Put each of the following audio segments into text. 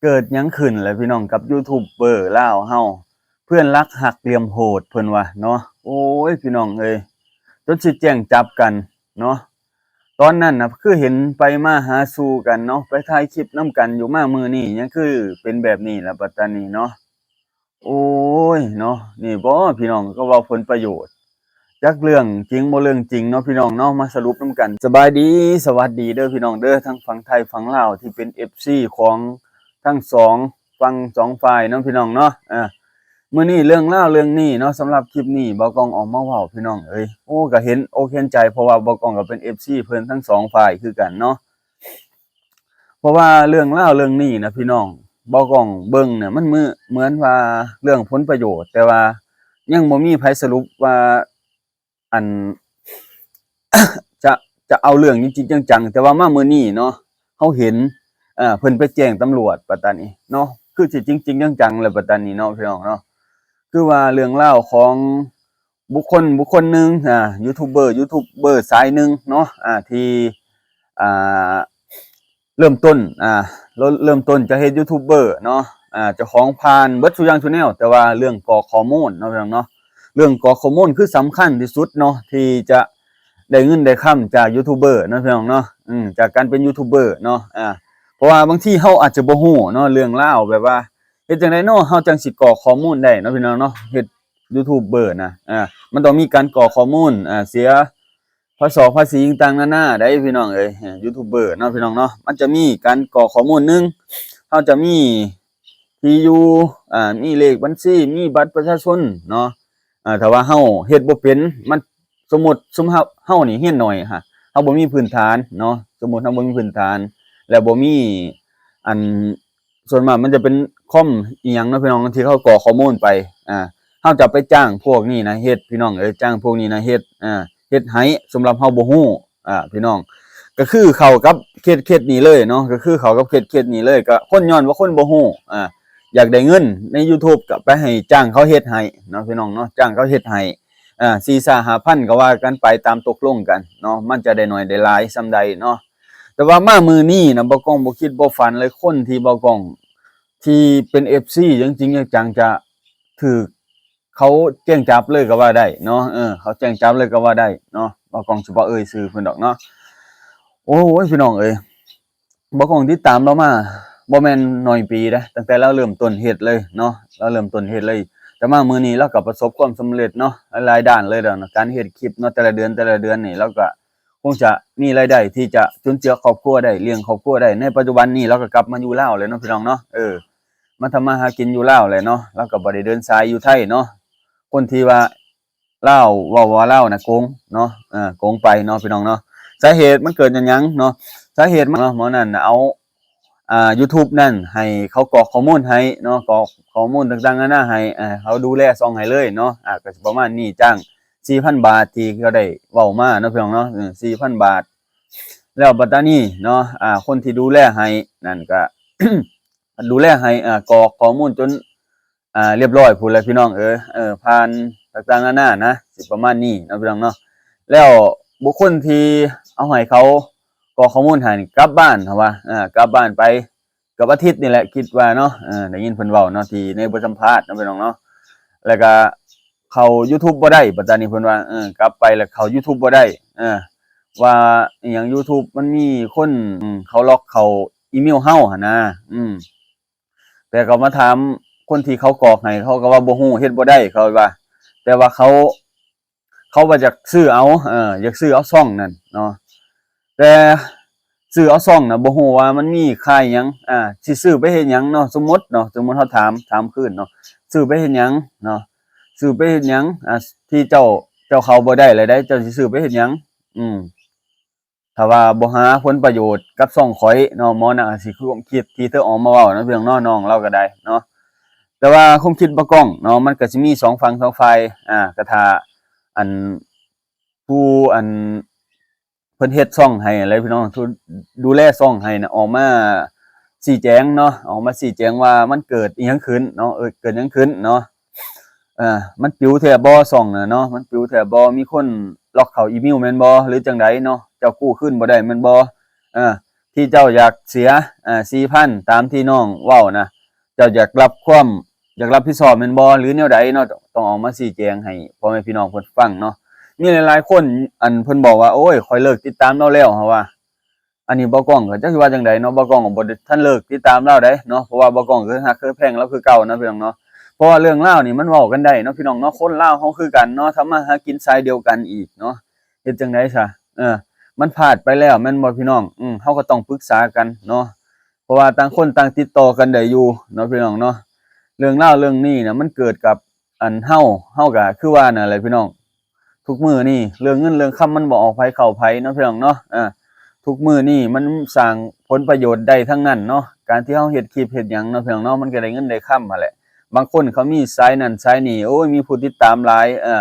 ເກີດຫຍັງຂຶ້ນແຫຼະພີ່ນ້ອງ ກັບຢູທູບເບີລາວເຮົາ ເພື່ອນລັກຫັກຫຼ່ຽມໂຫດເພິ່ນວ່າເນາະ. ໂອ້ຍ ພີ່ນ້ອງເອີຍ ຈົນຊິແຈ້ງຈັບກັນເນາະ. ຕອນນັ້ນນະຄືເຫັນໄປມາຫາສູ່ກັນເນາະ ໄປຖ່າຍຄລິບນຳກັນຢູ່ ມາມື້ນີ້ຍັງຄືເປັນແບບນີ້ລະບັດຕານີ້ເນາະ. ໂອ້ຍເນາະ ນີ້ບໍພີ່ນ້ອງ ກໍເວົ້າຜົນປະໂຫຍດ ຈັກເລື່ອງຈິງບໍ່ເລື່ອງຈິງເນາະພີ່ນ້ອງເນາະ. ມາສະຫຼຸບນຳກັນ. ສະບາຍດີ ສະຫວັດດີເດີພີ່ນ້ອງເດີ ທັງຝັ່ງໄທຝັ່ງລາວທີ່ເປັນເອັຟຊີຂອງທັງສອງຝັ່ງສອງຝ່າຍເນາະພີ່ນ້ອງເນາະ. ເອີ ມື້ນີ້ເລື່ອງລາວເລື່ອງນີ້ເນາະ ສຳລັບຄລິບນີ້ບ່າວກ້ອງອອກມາເວົ້າພີ່ນ້ອງເອີຍ ໂອ້ ກໍເຫັນອົກເຫັນໃຈ ເພາະວ່າບ່າວກ້ອງກໍເປັນເອັຟຊີເພິ່ນທັງສອງຝ່າຍຄືກັນເນາະ. ເພາະວ່າເລື່ອງລາວເລື່ອງນີ້ນະພີ່ນ້ອງ ບ່າວກ້ອງເບິ່ງນະ ມັນເໝືອນ ເໝືອນວ່າເລື່ອງຜົນປະໂຫຍດ ແຕ່ວ່າຍັງບໍ່ມີໃຜສະຫຼຸບວ່າ ອັນ ຈະ ຈະເອົາເລື່ອງຈິງໆຈັງໆ. ແຕ່ວ່າມາມື້ນີ້ເນາະ ເຮົາເຫັນ ເອີ ເພິ່ນໄປແຈ້ງຕຳຫຼວດບັດຕານີ້ເນາະ ຄືຊິຈິງໆຈັງໆແລ້ວບັດຕານີ້ເນາະ ພີ່ນ້ອງເນາະ. ຄືວ່າເລື່ອງລາວຂອງ ບຸກຄົນ ບຸກຄົນໜຶ່ງ ອາ ຢູທູບເບີ ຢູທູບເບີສາຍໜຶ່ງເນາະ ອາ ທີ່ ອ່າ ເລີ່ມຕົ້ນ ອ່າ ເລີ່ມ ເລີ່ມຕົ້ນຈະເຮັດຢູທູບເບີເນາະ ອ່າ ເຈົ້າຂອງຜ່ານເບິດສູ່ຢ່າງສູ່ແນວ ແຕ່ວ່າເລື່ອງກອກຂໍ້ມູນເນາະ ພີ່ນ້ອງເນາະ ເລື່ອງກອກຂໍ້ມູນຄືສຳຄັນທີ່ສຸດເນາະ ທີ່ຈະໄດ້ເງິນໄດ້ຄຳຈາກຢູທູບເບີເນາະ ພີ່ນ້ອງເນາະ ອືມ ຈາກການເປັນຢູທູບເບີເນາະ ອ່າ ເພາະວ່າບາງທີເຮົາອາດຈະບໍ່ຮູ້ເນາະ ເລື່ອງລາວ ແບບວ່າເຮັດຈັ່ງໃດເນາະ ເຮົາຈັ່ງຊິກອກຂໍ້ມູນໄດ້ເນາະ ພີ່ນ້ອງເນາະ ເຮັດ ຢູທູບເບີນະ ອ່າ ມັນຕ້ອງມີການກອກຂໍ້ມູນ ອ່າ ເສຍພາສີ ພາສີຕ່າງໆນານາໄດ໋ພີ່ນ້ອງເອີຍ ຢູທູບເບີເນາະ ພີ່ນ້ອງເນາະ ມັນຈະມີການກອກຂໍ້ມູນ ໜຶ່ງ ເຮົາຈະມີທີ່ຢູ່ ອ່າ ມີເລກບັນຊີ ມີບັດປະຊາຊົນເນາະ ອ່າ ຖ້າວ່າເຮົາເຮັດບໍ່ເປັນ ມັນ ສົມມຸດຊຸມເຮົາ ເຮົານີ້ຮຽນໜ້ອຍ ເຮົາບໍ່ມີພື້ນຖານເນາະ ສົມມຸດເຮົາບໍ່ມີພື້ນຖານ ແລ້ວບໍ່ມີ ອັນ ສ່ວນມາກມັນຈະເປັນຄອມອີ່ຫຍັງເນາະ ພີ່ນ້ອງ ທີ່ເຂົາກອກຂໍ້ມູນໄປ ອ່າ ເຮົາຈະໄປຈ້າງພວກນີ້ນະເຮັດ ພີ່ນ້ອງເອີຍ ຈ້າງພວກນີ້ນະເຮັດ ອ່າ ເຮັດໃຫ້ ສຳລັບເຮົາບໍ່ຮູ້ ອ່າ ພີ່ນ້ອງ ກໍຄືເຂົ້າກັບເຄສ ເຄສນີ້ເລີຍເນາະ ກໍຄືເຂົ້າກັບເຄສ ເຄສນີ້ເລີຍ ກໍຄົນ ຍ້ອນວ່າຄົນບໍ່ຮູ້ ອ່າ ຢາກໄດ້ເງິນໃນຢູທູບ ກໍໄປໃຫ້ຈ້າງເຂົາເຮັດໃຫ້ເນາະ ພີ່ນ້ອງເນາະ ຈ້າງເຂົາເຮັດໃຫ້ ອ່າ ສີ່ສາມຫ້າພັນ ກໍວ່າກັນໄປ ຕາມຕົກລົງກັນເນາະ ມັນຈະໄດ້ໜ້ອຍໄດ້ຫຼາຍສ່ຳໃດເນາະ. ແຕ່ວ່າມາມື້ນີ້ນະ ບ່າວກ້ອງບໍ່ຄິດບໍ່ຝັນເລີຍ ຄົນທີ່ບ່າວກ້ອງ ທີ່ເປັນເອັຟຊີຈັ່ງໆຈັງໆ ຈະຖືກເຂົາແຈ້ງຈັບເລີຍກໍວ່າໄດ້ເນາະ ເອີ ເຂົາແຈ້ງຈັບເລີຍກໍວ່າໄດ້ເນາະ ບ່າວກ້ອງຊິບໍ່ເອີ່ຍຊື່ເພິ່ນດອກເນາະ. ໂອ້ຍ ພີ່ນ້ອງເອີຍ ບ່າວກ້ອງຕິດຕາມລາວມາບໍ່ແມ່ນໜ້ອຍປີເດ້ ຕັ້ງແຕ່ລາວເລີ່ມຕົ້ນເຮັດເລີຍເນາະ ລາວເລີ່ມຕົ້ນເຮັດເລີຍ ແຕ່ມາມື້ນີ້ລາວກໍປະສົບຄວາມສຳເລັດເນາະ ຫຼາຍໆດ້ານເລີຍເນາະ ການເຮັດຄລິບເນາະ ແຕ່ລະເດືອນ ແຕ່ລະເດືອນນີ້ລາວກໍຄົງຈະມີລາຍໄດ້ທີ່ຈະຈຸນເຈືອຄອບຄົວໄດ້ ລ້ຽງຄອບຄົວໄດ້ ໃນປັດຈຸບັນນີ້ລາວກໍກັບມາຢູ່ລາວແລ້ວເນາະ ພີ່ນ້ອງເນາະ ເອີ ມາທຳມາຫາກິນຢູ່ລາວແຫຼະເນາະ ລາວກໍບໍ່ໄດ້ເດີນສາຍຢູ່ໄທເນາະ ຄົນທີ່ວ່າ ລາວເວົ້າວ່າລາວນະໂກງເນາະ ເອີ ໂກງໄປເນາະ ພີ່ນ້ອງເນາະ ສາເຫດມັນເກີດຈາກຫຍັງເນາະ ສາເຫດມັນເນາະ ໝໍນັ້ນນະເອົາ ອ່າ ຢູທູບນັ້ນໃຫ້ເຂົາກອກຂໍ້ມູນໃຫ້ເນາະ ກອກຂໍ້ມູນຕ່າງໆນານາໃຫ້ ເອີ ເຂົາດູແລຊ່ອງໃຫ້ເລີຍເນາະ ອ່າ ກໍຊິປະມານນີ້ ຈ້າງສີ່ພັນບາດທີ່ເຂົາໄດ້ເວົ້າມາເນາະ ພີ່ນ້ອງເນາະ ເອີ ສີ່ພັນບາດ ແລ້ວບັດຕານີ້ເນາະ ອ່າ ຄົນທີ່ດູແລໃຫ້ນັ້ນກໍ ດູແລໃຫ້ ອ່າ ກອກຂໍ້ມູນຈົນ ອ່າ ລຽບຮ້ອຍພຸ້ນແຫຼະ ພີ່ນ້ອງເອີຍ ເອີ ຜ່ານຕ່າງໆນານານະ ຊິປະມານນີ້ເນາະ ພີ່ນ້ອງເນາະ ແລ້ວບຸກຄົນທີ່ເອົາໃຫ້ເຂົາກອກຂໍ້ມູນໃຫ້ນີ້ກັບບ້ານ ເຂົາວ່າ ເອີ ກັບບ້ານໄປເກືອບອາທິດນີ້ແຫຼະ ຄິດວ່າເນາະ ເອີ ໄດ້ຍິນເພິ່ນເວົ້າເນາະ ທີ່ໃນບົດສຳພາດເນາະ ພີ່ນ້ອງເນາະ ແລ້ວກະເຂົ້າຢູທູບບໍ່ໄດ້ ບັດຕານີ້ເພິ່ນວ່າ ເອີ ກັບໄປແລ້ວເຂົ້າຢູທູບບໍ່ໄດ້ ເອີ ວ່າອີ່ຫຍັງຢູທູບມັນມີຄົນ ເຂົາລັອກເຂົ້າອີເມວເຮົາຫັ້ນນະ ອືມ ແຕ່ກໍມາຖາມຄົນທີ່ເຂົາກອກໃຫ້ ເຂົາກໍວ່າບໍ່ຮູ້ ເຮັດບໍ່ໄດ້ ເຂົາວ່າ ແຕ່ວ່າເຂົາ ເຂົາວ່າຢາກຊື້ເອົາ ເອີ ຢາກຊື້ເອົາຊ່ອງນັ້ນເນາະ ແຕ່ຊື້ເອົາຊ່ອງນະ ບໍ່ຮູ້ວ່າມັນມີຄ່າຫຍັງ ອ່າ ຊິຊື້ໄປເຮັດຫຍັງເນາະ ສົມມຸດເນາະ ສົມມຸດເຮົາຖາມ ຖາມຄືນເນາະ ຊື້ໄປເຮັດຫຍັງເນາະ ຊື້ໄປເຮັດຫຍັງ ອ່າ ທີ່ເຈົ້າ ເຈົ້າເຂົ້າບໍ່ໄດ້ແລ້ວໃດ ເຈົ້າຊິຊື້ໄປເຮັດຫຍັງ ອືມ ຖ້າວ່າບໍ່ຫາຜົນປະໂຫຍດກັບຊ່ອງຂ້ອຍເນາະ ໝໍນັ້ນກໍຊິຄືຄວາມຄິດທີ່ເທີອອກມາເວົ້າເນາະ ພີ່ນ້ອງເນາະ ນ້ອງລາວກໍໄດ້ເນາະ ແຕ່ວ່າຄວາມຄິດບ່າວກ້ອງເນາະ ມັນກໍຊິມີສອງຝັ່ງສອງຝ່າຍ ອ່າ ກໍຖ້າ ອັນ ຜູ້ ອັນ ເພິ່ນເຮັດຊ່ອງໃຫ້ຫັ້ນແຫຼະ ພີ່ນ້ອງ ຜູ້ດູແລຊ່ອງໃຫ້ນະ ອອກມາຊີ້ແຈງເນາະ ອອກມາຊີ້ແຈງວ່າມັນເກີດອີ່ຫຍັງຂຶ້ນເນາະ ເອີ ເກີດຫຍັງຂຶ້ນເນາະ ເອີ ມັນປິວແທ້ບໍ່ຊ່ອງນະເນາະ ມັນປິວແທ້ບໍ່ ມີຄົນລັອກເຂົ້າອີເມວແມ່ນບໍ່ ຫຼືຈັ່ງໃດເນາະ ເຈົ້າກູ້ຄືນບໍ່ໄດ້ແມ່ນບໍ່ ເອີ ທີ່ເຈົ້າຢາກເສຍ ເອີ່ ສີ່ພັນ ຕາມທີ່ນ້ອງເວົ້ານະ ເຈົ້າຢາກຮັບຄວາມ ຢາກຮັບຜິດຊອບແມ່ນບໍ່ ຫຼືແນວໃດເນາະ? ຕ້ອງອອກມາຊີ້ແຈງໃຫ້ພໍ່ແມ່ພີ່ນ້ອງເພິ່ນຟັງເນາະ. ມີຫຼາຍໆຄົນ ອັນ ເພິ່ນບອກວ່າ ໂອ້ຍ ຂ້ອຍເລີກຕິດຕາມລາວແລ້ວ ເຮົາວ່າ. ອັນນີ້ບ່າວກ້ອງກໍຈັກຊິວ່າຈັ່ງໃດເນາະ, ບ່າວກ້ອງກໍບໍ່ໄດ້ທັນເລີກຕິດຕາມລາວໃດເນາະ, ເພາະວ່າບ່າວກ້ອງກໍຮັກຄືແພງລາວຄືເກົ່າເນາະ ພີ່ນ້ອງເນາະ. ເພາະວ່າເລື່ອງລາວນີ້ມັນເວົ້າກັນໄດ້ເນາະ ພີ່ນ້ອງເນາະ, ຄົນລາວເຮົາຄືກັນເນາະ, ທຳມາຫາກິນສາຍດຽວກັນອີກເນາະ. ເຮັດຈັ່ງໃດຊະ ເອີ ມັນພາດໄປແລ້ວແມ່ນບໍ່ ພີ່ນ້ອງ? ອືມ ເຮົາກໍຕ້ອງປຶກສາກັນເນາະ, ເພາະວ່າຕ່າງຄົນຕ່າງຕິດຕໍ່ກັນໄດ້ຢູ່ເນາະ ພີ່ນ້ອງເນາະ. ເລື່ອງລາວເລື່ອງນີ້ນະ ມັນເກີດກັບ ອັນເຮົາ ເຮົາກໍຄືວ່ານັ້ນແຫຼະ ພີ່ນ້ອງ, ທຸກມື້ນີ້ເລື່ອງເງິນເລື່ອງຄຳມັນບໍ່ອອກໃຜເຂົ້າໃຜເນາະ ພີ່ນ້ອງເນາະ. ເອີ ທຸກມື້ນີ້ມັນສ້າງຜົນປະໂຫຍດໄດ້ທັງນັ້ນເນາະ, ການທີ່ເຮົາເຮັດຄລິບເຮັດຫຍັງເນາະ ພີ່ນ້ອງເນາະ, ມັນກໍໄດ້ເງິນໄດ້ຄຳຫັ້ນແຫຼະ. ບາງຄົນເຂົາມີສາຍນັ້ນສາຍນີ້ ໂອ້ຍ ມີຜູ້ຕິດຕາມຫຼາຍ ເອີ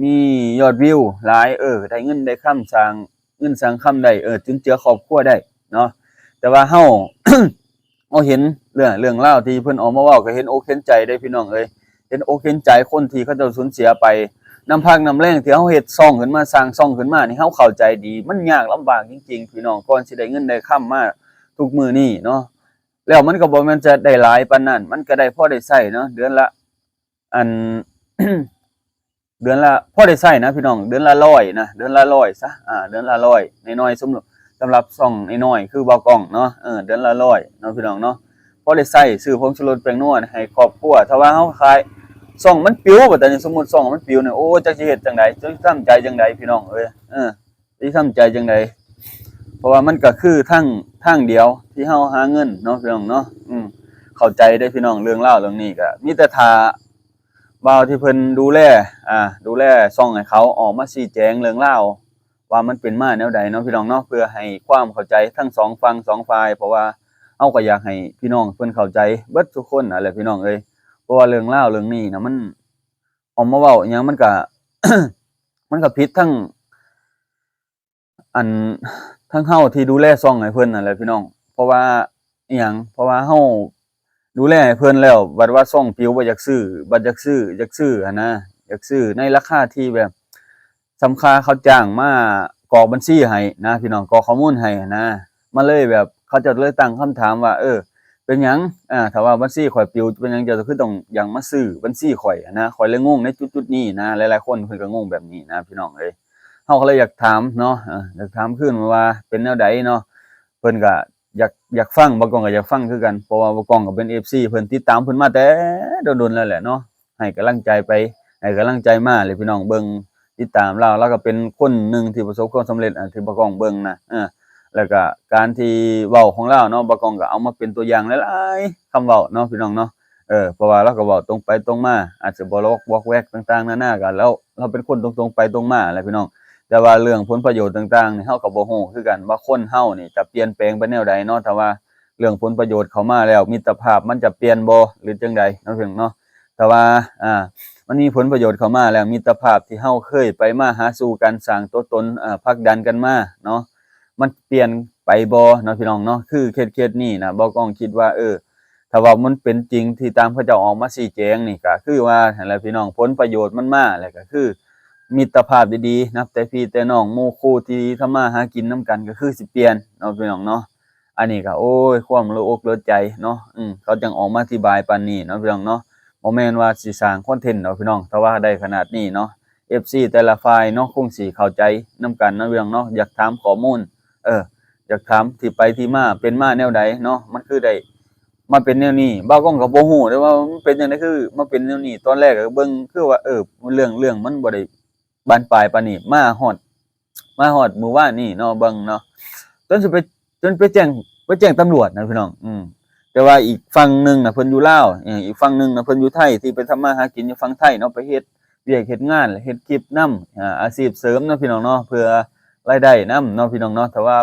ມີຍອດວິວຫຼາຍ ເອີ ໄດ້ເງິນໄດ້ຄຳ ສ້າງເງິນສ້າງຄຳໄດ້ ເອີ ຈຸນເຈືອຄອບຄົວໄດ້ເນາະ. ແຕ່ວ່າເຮົາ ເຮົາເຫັນເລື່ອງ ເລື່ອງລາວທີ່ເພິ່ນອອກມາເວົ້າ ກໍເຫັນອົກເຫັນໃຈເດ້ ພີ່ນ້ອງເອີຍ, ເຫັນອົກເຫັນໃຈຄົນທີ່ເຂົາເຈົ້າສູນເສຍໄປ ນ້ຳພັກນ້ຳແຮງທີ່ເຮົາເຮັດຊ່ອງຂຶ້ນມາ ສ້າງຊ່ອງຂຶ້ນມານີ້ ເຮົາເຂົ້າໃຈດີ ມັນຍາກລຳບາກຈິງໆ ພີ່ນ້ອງ, ກ່ອນຊິໄດ້ເງິນໄດ້ຄຳມາທຸກມື້ນີ້ເນາະ. ແລ້ວມັນກໍບໍ່ແມ່ນຈະໄດ້ຫຼາຍປານນັ້ນ ມັນກໍໄດ້ພໍໄດ້ໃຊ້ເນາະ ເດືອນລະ ອັນ ເດືອນລະພໍໄດ້ໃຊ້ນະ ພີ່ນ້ອງ, ເດືອນລະຮ້ອຍນະ ເດືອນລະຮ້ອຍຊະ ອາ ເດືອນລະຮ້ອຍ ນ້ອຍໆ ສຳ ສຳລັບຊ່ອງນ້ອຍໆ ຄືບ່າວກ້ອງເນາະ ເອີ ເດືອນລະຮ້ອຍເນາະ ພີ່ນ້ອງເນາະ, ພໍໄດ້ໃຊ້ຊື້ຜົງຊູລົດແປ້ງນົວໃຫ້ຄອບຄົວ. ຖ້າວ່າເຮົາຂາຍ ຊ່ອງມັນປິວ ບັດນີ້ ສົມມຸດຊ່ອງມັນປິວນີ້ ໂອ້ ຈັກຊິເຮັດຈັ່ງໃດ ຈັກຊິທຳໃຈຈັ່ງໃດ ພີ່ນ້ອງເອີຍ ເອີ ຊິທຳໃຈຈັ່ງໃດ? ເພາະວ່າມັນກໍຄືທາງ ທາງດຽວທີ່ເຮົາຫາເງິນເນາະ ພີ່ນ້ອງເນາະ. ອືມ ເຂົ້າໃຈເດ້ພີ່ນ້ອງ, ເລື່ອງລາວເລື່ອງນີ້ກໍມີແຕ່ຖ້າບ່າວທີ່ເພິ່ນດູແລ ອ່າ ດູແລຊ່ອງໃຫ້ເຂົາອອກມາຊີ້ແຈງເລື່ອງລາວວ່າມັນເປັນມາແນວໃດເນາະ ພີ່ນ້ອງເນາະ, ເພື່ອໃຫ້ຄວາມເຂົ້າໃຈທັງສອງຝັ່ງສອງຝ່າຍ, ເພາະວ່າເຮົາກໍຢາກໃຫ້ພີ່ນ້ອງເພິ່ນເຂົ້າໃຈເບິດທຸກຄົນນັ້ນແຫຼະ ພີ່ນ້ອງເອີຍ. ເພາະວ່າເລື່ອງລາວເລື່ອງນີ້ນະ ມັນ ອອກມາເວົ້າອີ່ຫຍັງ ມັນກະ ມັນກະຜິດທັງ ອັນ ທັງເຮົາທີ່ດູແລຊ່ອງໃຫ້ເພິ່ນນັ້ນແຫຼະ ພີ່ນ້ອງ. ເພາະວ່າອີ່ຫຍັງ ເພາະວ່າເຮົາດູແລໃຫ້ເພິ່ນແລ້ວ ບັດວ່າຊ່ອງປິວ ບໍ່ຢາກຊື້ ບັດຢາກຊື້ ຢາກຊື້ຫັ້ນນະ ຢາກຊື້ໃນລາຄາທີ່ແບບ ສ່ຳຄ່າເຂົາຈ້າງມາກອກບັນຊີໃຫ້ນະ ພີ່ນ້ອງ, ກອກຂໍ້ມູນໃຫ້ນະ. ມັນເລີຍແບບ ເຂົາເຈົ້າເລີຍຕັ້ງຄຳຖາມວ່າ ເອີ ເປັນຫຍັງ ອາ ຖ້າວ່າບັນຊີຂ້ອຍປິວ ເປັນຫຍັງເຈົ້າຄືຕ້ອງຢາກມາຊື້ບັນຊີຂ້ອຍນະ? ຂ້ອຍເລີຍງົງໃນຈຸດໆນີ້ນະ, ຫຼາຍໆຄົນເພິ່ນກໍງົງແບບນີ້ນະ ພີ່ນ້ອງເອີຍ. ເຮົາກໍເລີຍຢາກຖາມເນາະ ເອີ ຢາກຖາມຄືນວ່າເປັນແນວໃດເນາະ? ເພິ່ນກໍຢາກ ຢາກຟັງ ບ່າວກ້ອງກໍຢາກຟັງຄືກັນ ເພາະວ່າບ່າວກ້ອງກໍເປັນເອັຟຊີເພິ່ນ ຕິດຕາມເພິ່ນມາແຕ່ດົນໆແລ້ວແຫຼະເນາະ. ໃຫ້ກຳລັງໃຈໄປ ໃຫ້ກຳລັງໃຈມາແຫຼະ ພີ່ນ້ອງ. ເບິ່ງ ຕິດຕາມລາວ ລາວກໍເປັນຄົນໜຶ່ງທີ່ປະສົບຄວາມສຳເລັດ ອັນທີ່ບ່າວກ້ອງເບິ່ງນະ ເອີ ແລ້ວກໍການທີ່ເວົ້າຂອງລາວເນາະ ບ່າວກ້ອງກໍເອົາມາເປັນຕົວຢ່າງຫຼາຍໆຄຳເວົ້າເນາະ ພີ່ນ້ອງເນາະ. ເອີ ເພາະວ່າລາວກໍເວົ້າຕົງໄປຕົງມາ ອາດຈະບໍ່ວອກແວກຕ່າງໆນານາ ກໍລາວ ລາວເປັນຄົນຕົງໆໄປຕົງມາແຫຼະ ພີ່ນ້ອງ. ແຕ່ວ່າເລື່ອງຜົນປະໂຫຍດຕ່າງໆນີ້ ເຮົາກໍບໍ່ຮູ້ຄືກັນວ່າຄົນເຮົານີ້ຈະປ່ຽນແປງໄປແນວໃດເນາະ. ຖ້າວ່າເລື່ອງຜົນປະໂຫຍດເຂົ້າມາແລ້ວ ມິດຕະພາບມັນຈະປ່ຽນບໍ່ ຫຼືຈັ່ງໃດເນາະ ພີ່ນ້ອງເນາະ. ຖ້າວ່າ ອ່າ ມັນມີຜົນປະໂຫຍດເຂົ້າມາແລ້ວ ມິດຕະພາບທີ່ເຮົາເຄີຍໄປມາຫາສູ່ກັນ ສ້າງຕົວຕົນ ເອີ ຜັກດັນກັນມາເນາະ ມັນປ່ຽນໄປບໍ່ເນາະ ພີ່ນ້ອງເນາະ? ຄືເຄສໆນີ້ນະ ບ່າວກ້ອງຄິດວ່າ ເອີ ຖ້າວ່າມັນເປັນຈິງທີ່ຕາມເຂົາເຈົ້າອອກມາຊີ້ແຈງນີ້ ກໍຄືວ່າຫັ້ນແຫຼະ ພີ່ນ້ອງ, ຜົນປະໂຫຍດມັນມາ ແລ້ວກໍຄືມິດຕະພາບດີໆ ນັບແຕ່ພີ່ແຕ່ນ້ອງ ໝູ່ຄູ່ທີ່ທຳມາຫາກິນນຳກັນ ກໍຄືຊິປ່ຽນເນາະ ພີ່ນ້ອງເນາະ. ອັນນີ້ກໍ ໂອ້ຍ ຄວາມເລີອອກເລີໃຈເນາະ ອືມ ເຂົາຈັ່ງອອກມາອະທິບາຍປານນີ້ເນາະ ພີ່ນ້ອງເນາະ. ບໍ່ແມ່ນວ່າຊິສ້າງຄອນເທັນດອກ ພີ່ນ້ອງ, ຖ້າວ່າໄດ້ຂະໜາດນີ້ເນາະ ເອັຟຊີແຕ່ລະຝ່າຍເນາະ ຄົງຊິເຂົ້າໃຈນຳກັນເນາະ ພີ່ນ້ອງເນາະ. ຢາກຖາມຂໍ້ມູນ ເອີ ຢາກຖາມທີ່ໄປທີ່ມາ ເປັນມາແນວໃດເນາະ ມັນຄືໄດ້ມາເປັນແນວນີ້. ບ່າວກ້ອງກໍບໍ່ຮູ້ເດ້ວ່າມັນເປັນຈັ່ງໃດ ຄືມາເປັນແນວນີ້. ຕອນແລກກໍເບິ່ງຄືວ່າ ເອີ ເລື່ອງ ເລື່ອງມັນບໍ່ໄດ້ບານປາຍປານນີ້ ມາຮອດ ມາຮອດມື້ວານນີ້ເນາະ ເບິ່ງເນາະ ຈົນຊິໄປ ຈົນໄປແຈ້ງ ໄປແຈ້ງຕຳຫຼວດນະ ພີ່ນ້ອງ. ອືມ ແຕ່ວ່າອີກຝັ່ງໜຶ່ງນະເພິ່ນຢູ່ລາວ ອີກຝັ່ງໜຶ່ງນະເພິ່ນຢູ່ໄທ ທີ່ໄປທຳມາຫາກິນຢູ່ຝັ່ງໄທເນາະ ໄປເຮັດວຽກເຮັດງານ ແລະ ເຮັດຄລິບນຳ ອາ ອາຊີບເສີມເນາະ ພີ່ນ້ອງເນາະ ເພື່ອລາຍໄດ້ນຳເນາະ ພີ່ນ້ອງເນາະ. ຖ້າວ່າ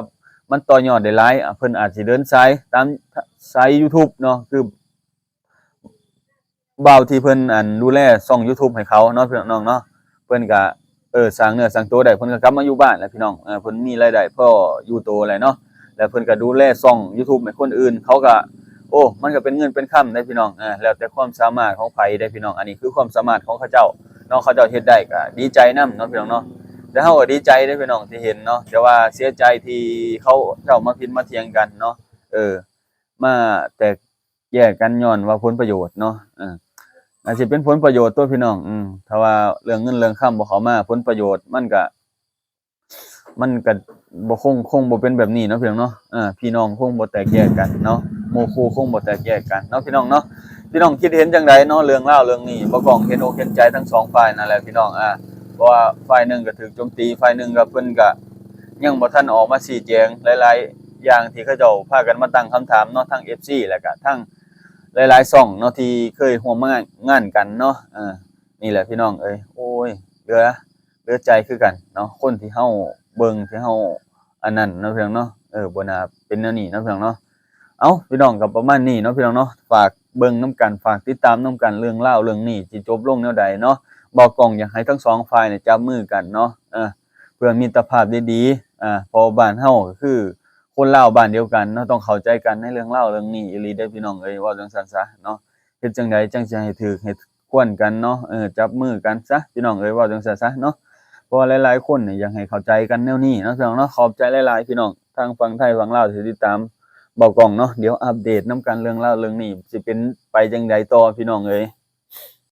ມັນຕໍ່ຍອດໄດ້ຫຼາຍ ອາ ເພິ່ນອາດຊິເດີນສາຍຕາມສາຍຢູທູບເນາະ ຄື ບ່າວທີ່ເພິ່ນ ອັນ ດູແລຊ່ອງຢູທູບໃຫ້ເຂົາເນາະ ພີ່ນ້ອງເນາະ ເພິ່ນກະ ເອີ ສ້າງເນື້ອສ້າງໂຕໄດ້ ເພິ່ນກະກັບມາຢູ່ບ້ານແລ້ວ ພີ່ນ້ອງ. ເອີ ເພິ່ນມີລາຍໄດ້ພໍຢູ່ໂຕແລ້ວເນາະ ແລ້ວເພິ່ນກະດູແລຊ່ອງຢູທູບໃຫ້ຄົນອື່ນ ເຂົາກະ ໂອ້ ມັນກະເປັນເງິນເປັນຄຳເດ້ ພີ່ນ້ອງ. ເອີ ແລ້ວແຕ່ຄວາມສາມາດຂອງໃຜເດ້ ພີ່ນ້ອງ, ອັນນີ້ຄືຄວາມສາມາດຂອງເຂົາເຈົ້າເນາະ ເຂົາເຈົ້າເຮັດໄດ້ກະດີໃຈນຳເນາະ ພີ່ນ້ອງເນາະ. ແຕ່ເຮົາກໍດີໃຈເດ້ພີ່ນ້ອງທີ່ເຫັນເນາະ ແຕ່ວ່າເສຍໃຈທີ່ເຂົາເຈົ້າມາຜິດມາຖຽງກັນເນາະ ເອີ ມາແຕກແຍກກັນຍ້ອນວ່າຜົນປະໂຫຍດເນາະ ເອີ ອາດຊິເປັນຜົນປະໂຫຍດຕົວະພີ່ນ້ອງ ອືມ ຖ້າວ່າເລື່ອງເງິນເລື່ອງຄຳບໍ່ເຂົ້າມາ ຜົນປະໂຫຍດມັນກະ ມັນກະບໍ່ຄົງ ຄົງບໍ່ເປັນແບບນີ້ເນາະພີ່ນ້ອງເນາະ ເອີ ພີ່ນ້ອງຄົງບໍ່ແຕກແຍກກັນເນາະ ໝູ່ຄູ່ຄົງບໍ່ແຕກແຍກກັນເນາະພີ່ນ້ອງເນາະ. ພີ່ນ້ອງຄິດເຫັນຈັ່ງໃດເນາະ ເລື່ອງລາວເລື່ອງນີ້ ບ່າວກ້ອງເຫັນອົກເຫັນໃຈທັງສອງຝ່າຍນັ້ນແຫຼະພີ່ນ້ອງ ອາ ເພາະວ່າຝ່າຍໜຶ່ງກໍຖືກໂຈມຕີ ຝ່າຍໜຶ່ງກໍເພິ່ນກໍຍັງບໍ່ທັນອອກມາຊີ້ແຈງຫຼາຍໆຢ່າງທີ່ເຂົາເຈົ້າພາກັນມາຕັ້ງຄຳຖາມເນາະ ທັງເອັຟຊີ ແລ້ວກໍທັງຫຼາຍໆຊ່ອງເນາະ ທີ່ເຄີຍຮ່ວມງານ ງານກັນເນາະ ເອີ ນີ້ແຫຼະພີ່ນ້ອງເອີຍ ໂອ້ຍ ເຫຼືອ ເຫຼືອໃຈຄືກັນເນາະ ຄົນທີ່ເຮົາເບິ່ງ ທີ່ເຮົາອັນນັ້ນເນາະພີ່ນ້ອງເນາະ ເອີ ບໍ່ໜ້າເປັນແນວນີ້ເນາະພີ່ນ້ອງເນາະ. ເອົ້າ ພີ່ນ້ອງ ກໍປະມານນີ້ເນາະພີ່ນ້ອງເນາະ ຝາກເບິ່ງນຳກັນ ຝາກຕິດຕາມນຳກັນ ເລື່ອງລາວເລື່ອງນີ້ຊິຈົບລົງແນວໃດເນາະ. ບ່າວກ້ອງຢາກໃຫ້ທັງສອງຝ່າຍນີ້ຈັບມືກັນເນາະ ເອີ ເພື່ອມິດຕະພາບດີໆ ອາ ເພາະວ່າບ້ານເຮົາກໍຄືຄົນລາວບ້ານດຽວກັນເນາະ ຕ້ອງເຂົ້າໃຈກັນໃນເລື່ອງລາວເລື່ອງນີ້ອີ່ຫຼີເດ້ພີ່ນ້ອງເອີຍ ເວົ້າຈັ່ງຊັ້ນຊະເນາະ. ເຮັດຈັ່ງໃດຈັ່ງຊິໃຫ້ຖືກໃຫ້ຄວນກັນເນາະ ເອີ ຈັບມືກັນຊະພີ່ນ້ອງເອີຍ ເວົ້າຈັ່ງຊັ້ນຊະເນາະ. ເພາະວ່າຫຼາຍໆຄົນນີ້ຢາກໃຫ້ເຂົ້າໃຈກັນແນວນີ້ເນາະພີ່ນ້ອງເນາະ. ຂອບໃຈຫຼາຍໆພີ່ນ້ອງ ທັງຝັ່ງໄທຝັ່ງລາວທີ່ຕິດຕາມບ່າວກ້ອງເນາະ. ດຽວອັບເດດນຳກັນເລື່ອງລາວເລື່ອງນີ້ຊິເປັນໄປຈັ່ງໃດຕໍ່ພີ່ນ້ອງເອີຍ.